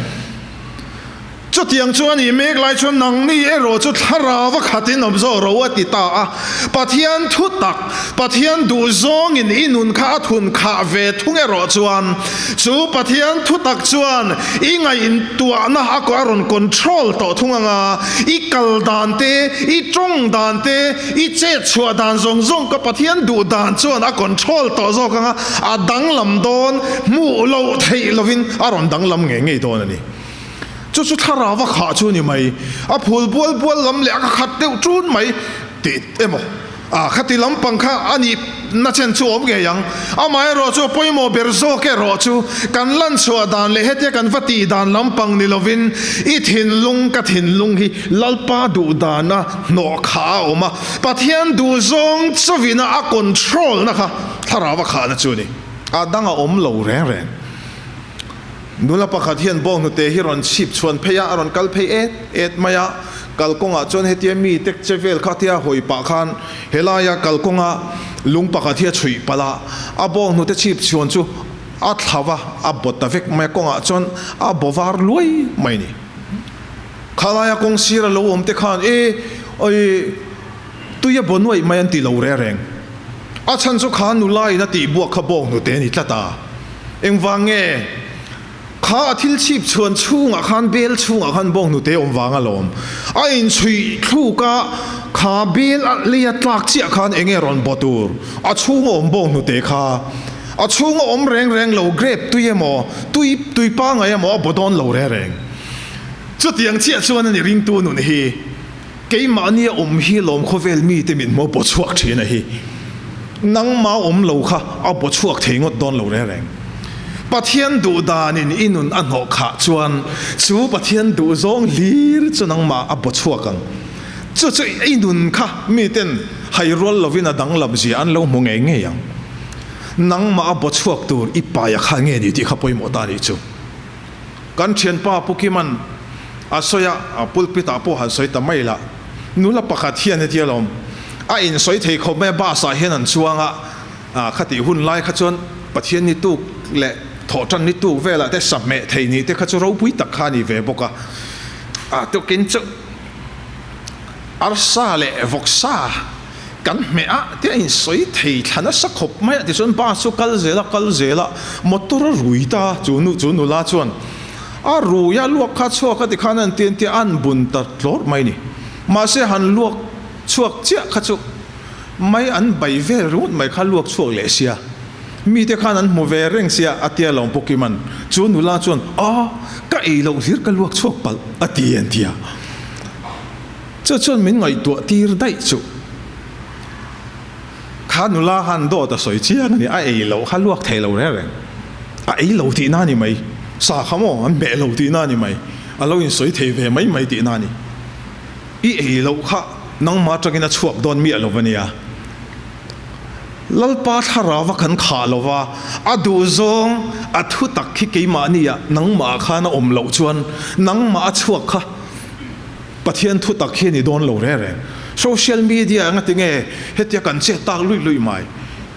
Speaker 1: Chutiang chu a nih mek lai chuan nangni erawh chu thlarau a khatin awm zawk ro a ti ta a. Pathian thu tak, Pathian duh zawngin i nun kha a thun khah ve thung erawh chuan chu Pathian thu tak chuan i ngaihtuahna a a rawn control tawh thung ang a, i kal dan te, i tawng dan te, i chet chhuah dan zawng zawng ka Pathian duh dan chuan a control tawh zawk ang a, a danglam dawn, hmuh loh theih lovin a rawn danglam ngei ngei dawn a ni. Chu chu thlarau a khah chu a ni mai. A phul bual bual lam leh a ka khat deuh ṭun mai tih emaw. A khati lampang kha a nih na chen chu awm ngei ang. Amaherawh chu a pawimawh ber zawk erawh chu kan lan chhuah dan leh hetia kan va tih dan lampang ni lovin i thinlung ka thinlung hi Lalpa duh dana hnawh kha a awm a, Pathian duh zawng chawina a control na kha thlarau a khahna chu a ni. A dang a awm lo reng reng. Nula pakhat hian bawnghnute hi rawn chhip chhuan phei a, a rawn kal phei et et mai a. Kalkawngah chuan hetia mi tek che vel kha tia hawi pah khan helaia kalkawnga lung pakhat hi a chhuih palh a, a bawnghnute chhip chhuan chu a thla va, a baw ta vek mai a, kawngah chuan a baw var luai mai a ni. Khalaia kawng sira lo awm te khan e, oi, tui a baw nuaih mai an ti lo reng reng. A chhan chu kha nula in a tih buak kha bawnghnute a ni tlat a. Engvang nge? Kha a thil chhip chhuan chhungah khan bel chhungah khan bawnghnute awm vang alawm. A inchhuih thluk a, kha bel a lei a tlak chiah khan enge rawn baw tur? A chhunga awm bawnghnute kha a chhunga awm reng reng lo grape tui emaw, tui tui pangai emaw a baw dawn lo reng reng. Chutiang chiah chuan a ni ringtu nun hi. Keimahni a awm hi lawm khawvel mite min hmuh baw chhuak thin a hi. Nangma awm lo kha a baw chhuak thei ngawt dawn lo reng reng. Pathian duh danin i nun a hnawh khah chuan chu Pathian duh zawng hlir chu nangmah a baw chhuak ang. Chu chu i nun kha miten hai rual lovin a danglam zia an lo hmu ngei ngei ang. Nangmah a baw chhuak tur i paia kha nge ni tih kha pawimawh ta nih chu. Kan thianpa Pu Kiman a sawi a, a pulpit ah pawh han sawi ta mai la, nula pakhat hian hetia lawm a insawi thei khawp mai a, bus ah hian an chuang a, khatih hun lai kha chuan Pathian ni tuk leh thawhtan ni tuk velah te sahmeh thei nih te kha chu ropui tak kha a ni ve bawk a, a tukin chu arsa leh vawksa Kan hmeh a te a insawi thei thla nasa khawp mai a tichuan bus chu kal zel a kal zel a motor a rui ta chu nu chu nula chuan a rui a luak kha chhuak a tikhan an ti an tia an bun ta tlawr mai ni mahse han luak chhuak chiah kha chu mai an bai vel ringawt mai kha luak chhuak leh sia mite khan an hmu ve reng sia a tia lo Pokiman chu nula chuan a ka ei loh hlir ka luak chhuak palh a ti an tia. Chu chuan min ngaihtuah tir daih chu. Kha nula khan dawt a sawi chiang a ni, a ei loh kha luak thei lo reng reng. A ei lo tihna a ni mai, sa kha maw an hmeh lo tihna a ni mai, a lo insawi thei ve mai mai tihna a ni. I ei loh kha nangmah atangin a chhuak dawn miah lo va nia. Lalpa thlarauva kan khah lo va, a duhzawng a thu tak khi keimahniah nangmah khan a awm loh chuan nangmah a chhuak kha Pathian thu tak hi a ni dawn lo reng reng. Social media anga tinge hetia kan chet tak luih luih mai?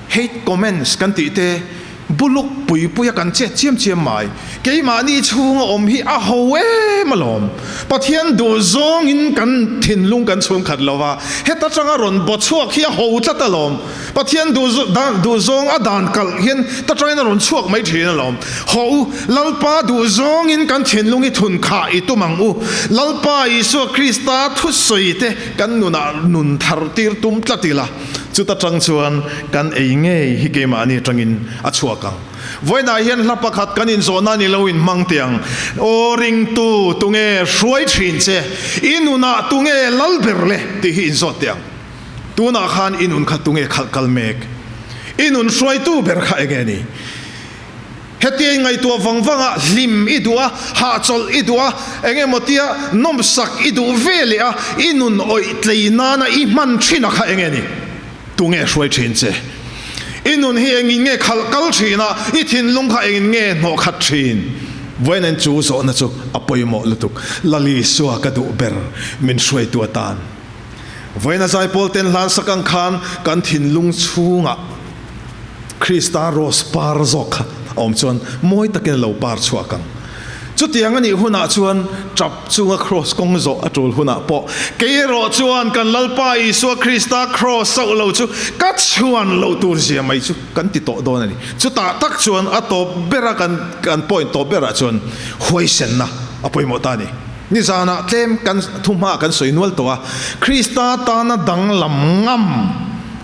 Speaker 1: Hate comments kan tih te buluk pui pui a kan chet chiam chiam mai. Keimahni chhunga awm hi a ho em alawm. Pathian duh zawngin kan thinlung kan chhungkhat lo va, heta tanga rawn baw chhuak hi a ho tlat alawm. Pathian duh zawng a dan kalh hian ta tangin a rawn chhuak mai thin alawm. Haw u, Lalpa duh zawngin kan thinlung hi thun khah i tum ang u. Lalpa Isua Krista thusawi te kan nunah nun thar tir tum tlat ila, chuta tang chuan kan ei ngei hi keimahni atangin a chhuak ang. Vawiinah hian hla pakhat kan inzawhna ni lo in hmang teh ang. Aw ringtu, tunge hruai thin che? I nunah tunge lal ber le? tih hi inzawt teh ang. Tunah khan i nun kha tunge khalh kal mek? I nun hruaitu ber kha enge ni? Hetia i ngaihtuah vang vanga hlim i duh a, hahchawlh i duh a, eng emaw tia nawmsak i duh ve leh a, i nun awih tlei nana i hman thin a kha enge ni? Tunge hruai thin che? I nun hi engin nge khalh kal thin a, i thinlung kha engin nge hnawh khat thin? Vawiin chu zawhna chu a pawimawh lutuk. Lalisua ka duh ber min hruaitu atan. Vawiin a zaipawl ten hlan sak ang khan kan thinlung chhungah Krista rose par zawk kha a awm chuan mawi takin a lo par chhuak ang. Chutiang a nih hunah chuan tap chunga kraws kawng zawh a tul hunah pawh kei erawh chuan kan Lalpa Isua Krista kraws chauh lo chu ka chhuan loh tur zia mai chu kan ti tawh dawn a ni. Chutah tak chuan a tawp bera kan kan point tawp berah chuan huaisenna a pawimawh ta a ni. Nizanah tlem kan thuhma kan sawi nual tawh a, Krista tana danglam ngam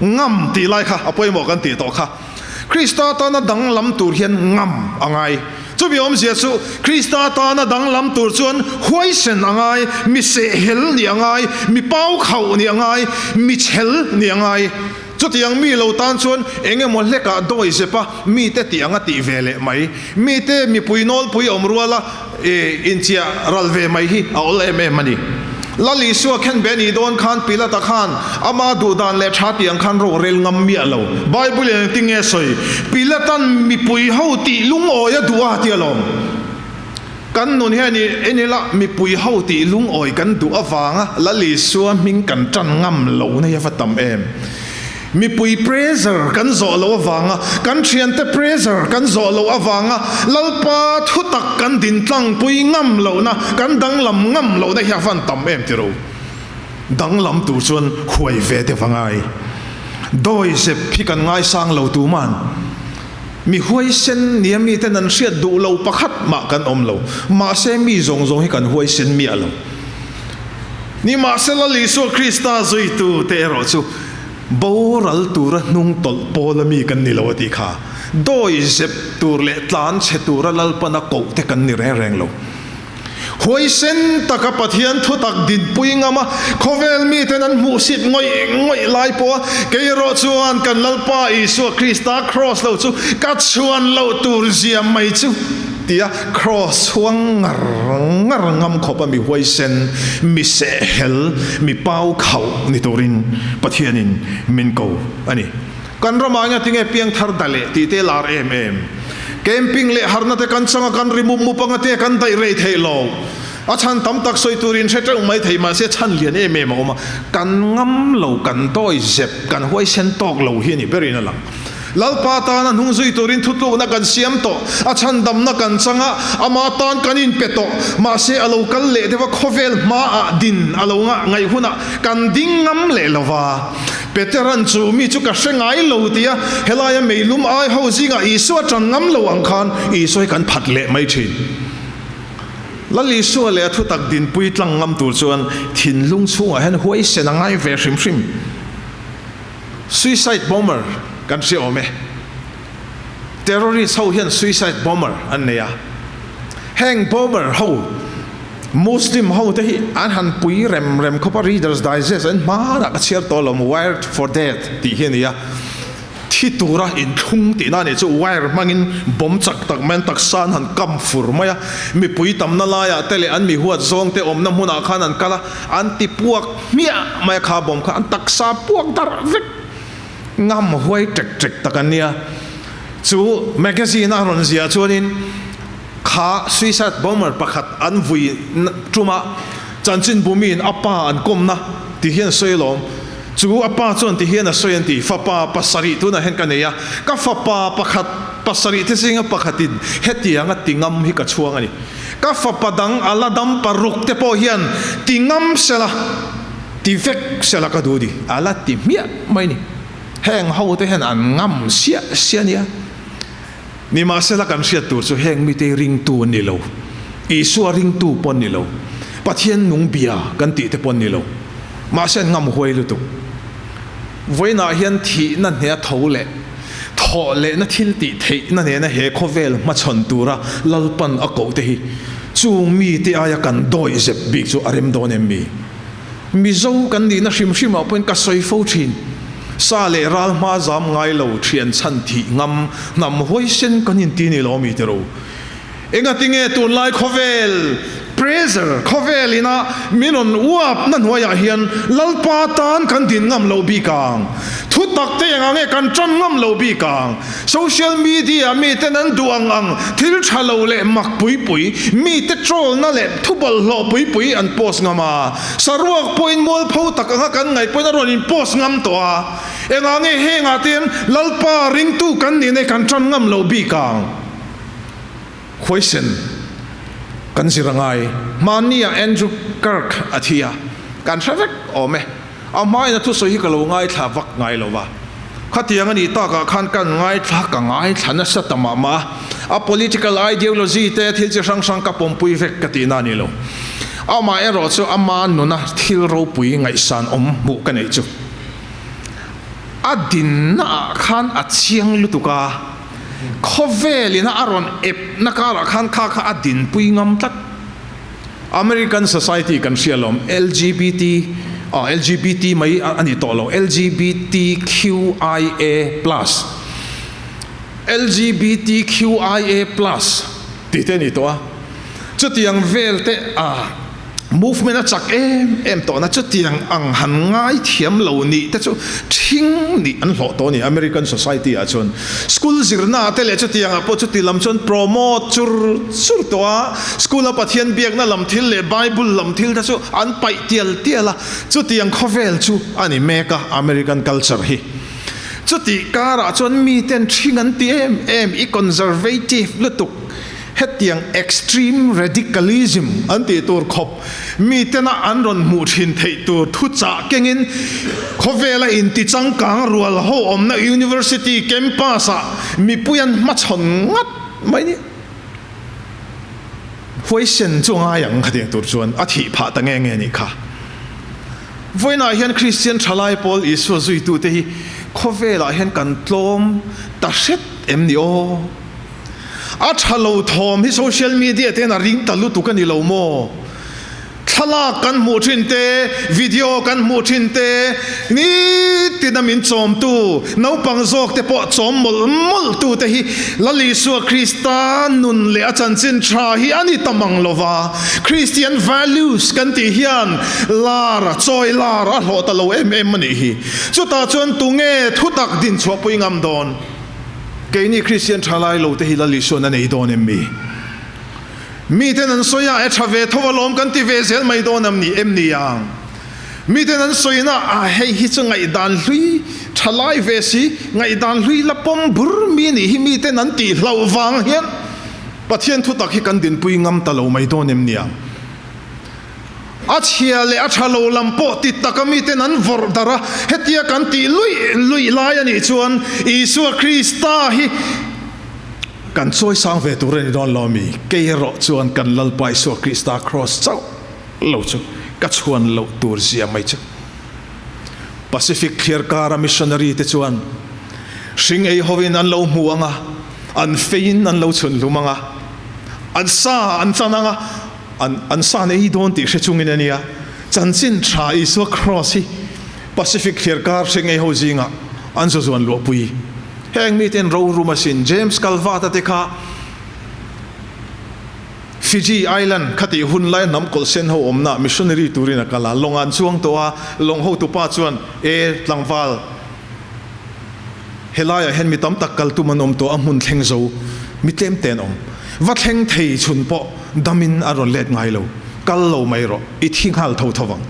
Speaker 1: ngam tih lai kha a pawimawh kan tih tawh kha. Krista tana danglam tur hian ngam a ngai. Chumi awmzia chu Krista tana danglam tur chuan huaisen a ngai, mi sehhel nih a ngai, mi paukhauh nih a ngai, mi chhel nih a ngai. Chutiang mi lo tan chuan eng emaw hlekah dawi zep a, mite tih ang a tih ve leh mai. Mite mipui nawlpui awm ruala inchiah ral ve mai hi a awl em em a ni. Lal Isua khen be nih dawn khan Pilata khan ama duh dan leh tha tih ang khan ro rel ngam miah lo. Bible in engtin nge sawi? Pilatan mipui ho tih lungawi a duh a ti alawm. Kan nun hian en ila mipui ho tih lungawi kan duh avanga Lal Isua hming kan tan ngam lo na hi a va tam em. Mipui pressure kan zawh loh avanga, kan thiante pressure kan zawh loh avanga Lalpa thutak kan din tlangpui ngam lohna, kan danglam ngam lohna hi a van tam em tiro. Danglam tur chuan huai ve deuh a ngai. Dawi zep hi kan ngaisang lo tuman. Mi huaisen nia miten an hriat duh lo pakhat mah kan awm lo. Mahse mi zawng zawng hi kan huaisen miah lo. Nimahsela Isua Krista zuitu te erawh chu boral tura hnung tawlh pawl a mi kan ni lo a tih kha. Dawi zep tur leh tlan chhe tura Lalpana koh te kan ni reng reng lo. Huaisen taka Pathian thutak dinpui ngam a, khawvel miten an hmuhsit ngawih ngawih lai pawha kei erawh chuan kan Lalpa Isua Krista kraws lo chu ka chhuan loh tur zia mai chu tia kraws chhuang ngar ngar ngam khawpa mi huaisen, mi sehhel, mi pau khauh ni turin Pathianin min ko a ni. Kan ramah hian tinge piangthar da leh tih te lar em em. Camping leh harna te kan changa kan ri mup mup anga te kan daih rei theih lo. A chhan tam tak sawi turin hre teuh mai thei mahse chhan lian em em a awm a. Kan ngam lo, kan dawi zep, kan huaisen tawk lo hi a ni berin a lang. Lalpa tana hnung zui turin thutlukna kan siam tawh, a chhandamna kan changa ama tan kan inpe tawh. Mahse a lo kal leh deuh a, khawvel hmaah din a lo ngaih hunah kan ding ngam leh lo va. Peteran chu mi chu ka hre ngai lo tia helaia meilum ai ho zingah Isua tan ngam lo ang khan Isua hi kan phat leh mai thin. Lal Isua leh a thutak dinpui tlang ngam tur chuan thinlung chhungah hian huaisen a ngai ve hrim hrim. Suicide bomber kan hre awm e. Terrorist ho hian suicide bomber an nei a. Heng bomber ho Muslim ho te hi an han pui rem rem khawp a, Reader's Digest an hmanah ka chhiar tawh lo, Wired for Death tih hi a ni a, thi tura inthlung tihna a nih chu, wire hmangin bomb chak tak mai an taksa an han kam fur mai a, mipui tamna laiah te leh an mi huat zawng te awmna hmunah khan an kal a, an ti puak hmiah mai a, kha bomb kha an taksa puak darh vek. Ngam huai ṭek ṭek tak an nia. Chu magazine a rawn ziah chuanin kha suicide bomber pakhat an vui ṭuma chanchinbu miin a pa an kawmna ti hian a sawi alawm. Chu a pa chuan ti hian a sawi an ti, Fapa pasarih tunah hian ka nei a, ka fapa pakhat pasarih te zinga pakhatin hetianga ti ngam hi ka chhuang a ni. Ka fapa dang a la dam paruk te pawh hian ti ngam sela, ti vek sela ka duh ni, a la ti hmiah mai ni. Heng ho te hian an ngam siah siah nia. Nimahsela kan hriat tur chu heng mite ringtu an ni lo, Isua ringtu pawh an ni lo, Pathian nung bia kan tih te pawh an ni lo. Mahse an ngam huai lutuk. Vawiinah hian thihna hnea tho leh thawh lehna thil tih theihna nena he khawvel hmachhawn tura Lalpan a koh te hi chung mite aia kan dawih zep bik chu a rem dawn em mi? Mizo kan nihna hrim hrimah pawhin ka sawi fo thin. Sa leh ral hma zam ngai lo, thian chhan thih ngam, hnam huaisen kan inti ni lo mi tiro. Engatinge tunlai khawvel pressure, khawvel ina min rawn uap na hnuaiah hian Lalpa tan kan din ngam lo bik ang? Thu tak te engah nge kan tan ngam lo bik ang? Social media miten an duh ang ang thil tha lo leh mak pui pui, mite troll-na leh thu bawlhhlawh pui pui an post ngam a. Saruak pawhin mualpho tak anga kan ngaih pawhin a rawn in post ngam tawh a. Engah nge hengah te hian Lalpa ringtu kan nih nei kan tan ngam lo bik ang? Huaisen kan zir a ngai. Hmanni-ah Andrew Kirk a thi a, kan hre vek awm e. A hmain a thusawi hi ka lo ngaithla vak ngai lo va. Khatiang a nih takah khan kan ngaithla ka ngaithla nasa ta mah mah a. A political ideology te thil chi hrang hrang ka pawmpui vek ka tihna a ni lo. Amah erawh chu ama nuna thil ropui ngaihsan awm hmuh ka neih chu a dinna ah khan a chiang lutuk a, khawvel ina a rawn epna karah khan kha kha a dinpui ngam tlat. American society kan hria lawm LGBT ah LGBT mai a ni tawh lo LGBTQIA plus LGBTQIA plus tih te a ni tawh a chutiang vel te ah Movement a chak em em tawhna chutiang ang han ngaithiam lo nih te chu ṭhing nih an hlawh tawh a ni American society ah chuan. School zirna te leh chutiang ah pawh chuti lam chuan promote chur chur tawh a, school a Pathian biakna lam thil leh Bible lam thil te chu an paih tial tial a, chutiang khawvel chu a ni mek a American culture hi. Chutih karah chuan miten ṭhing an ti em em i conservative lutuk. Hetiang extreme radicalism an tih tur khawp mitena an rawn hmuh thin theih tur thuchah kengin khawvela intichangkang rual ho awmna university campus-ah mipui an hmachhawn ngat mai ni. Huaisen chu ngai ang khatiang tur chuan a thih phah ta nge nge nih kha. Vawiinah hian Kristian thalai pawl Isua zuitute hi khawvelah hian kan tlawm ta hret em ni aw? A tha lo thawm hi social media te hian a ring ta lutuk a ni lo maw? Thlalak kan hmuh thin te, video kan hmuh thin te, nitin a min chawmtu, naupang zawk te pawh chawm mawlh mawlh tu te hi Lal Isua Krista nun leh a chanchin tha hi a ni ta mang lo va. Christian values kan tih hian lar, chawi lar a hlawh ta lo em em a nih hi. Chutah chuan tunge thutak dinchhuahpui ngam dawn? Keini Kristian thalai lo te hi Lal Isuan a nei dawn em mi? Miten an sawi a, e tha ve tho alawm kan ti ve zel mai dawn am ni em ni ang? Miten an sawi na a, hei hi chu ngaihdan hlui thalai ve si, ngaihdan hlui la pawm bur mi nih hi miten an tih hlauh vang hian Pathian thutak hi kan dinpui ngam ta lo mai dawn em ni ang? A chhia leh a tha lo lam pawh ti taka miten an vawrh darh a, hetia kan tih luih luih lai a nih chuan Isua Krista hi kan chawisang ve tur a ni dawn lo mi? Kei erawh chuan kan Lalpa Isua Krista Kraws chauh lo chu ka chhuan loh tur zia mai chu. Pacific thliar kara missionary te chuan hring ei hovin an lo hmu ang a, an feiin an lo chhun hlum ang a, an sa an chan ang a, An an san ei dawn tih hre chungin a nia. Chanchin tha Isua Kraws hi Pacific thliar kar hre ngei ho zingah an zu zuan luahpui. Heng miten rorum asin James Calvert-a te kha Fiji Island kha tih hun lai hnam kawlh sen ho awmna missionary turin a kal a, lawng an chuang tawh a, lawng hotupa chuan, E tlangval! Helaiah hian mi tam tak kal tum an awm tawh a, hmun thleng zo mi tlem te an awm. Va thleng thei chhun pawh damin a rawn let ngai lo. Kal lo mai rawh, i thi nghal tho tho vang.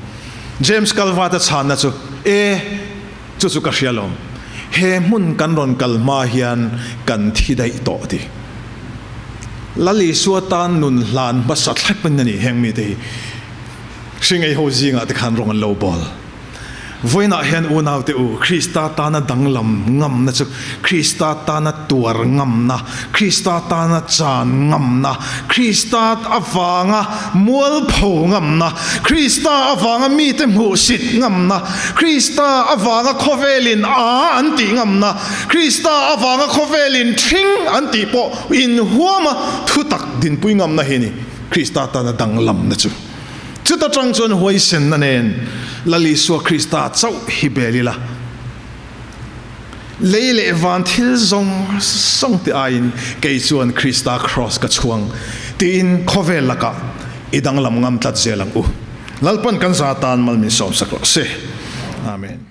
Speaker 1: James Calvert-a chhanna chu, E, chu chu ka hria lawm. He hmun kan rawn kal hma hian kan thi daih tawh ti. Lal Isua tan nun hlan hmasa thlep in a ni heng mite hi. Hringei ho zingah te khan rawng an lo bawl. Vawiinah hian unaute u, Krista tana danglam ngamna chu Krista tana tuar ngamna, Krista tana chan ngamna, Krista avanga mualpho ngamna, Krista avanga mite hmuhsit ngamna, Krista avanga khawvelin a an tih ngamna, Krista avanga khawvelin ṭhing an tih pawh inhuama thutak dinpui ngamna hi a ni Krista tana danglamna chu. Chuta tang chuan huaisenna nen Lal Isua Krista chauh hi bel ila, lei leh van thil zawng zawng te aiin kei chuan Krista Kraws ka chhuang tiin khawvel lakah i danglam ngam tlat zel ang u. Lalpan kan za tan mal min sawmsak rawh se. Amen.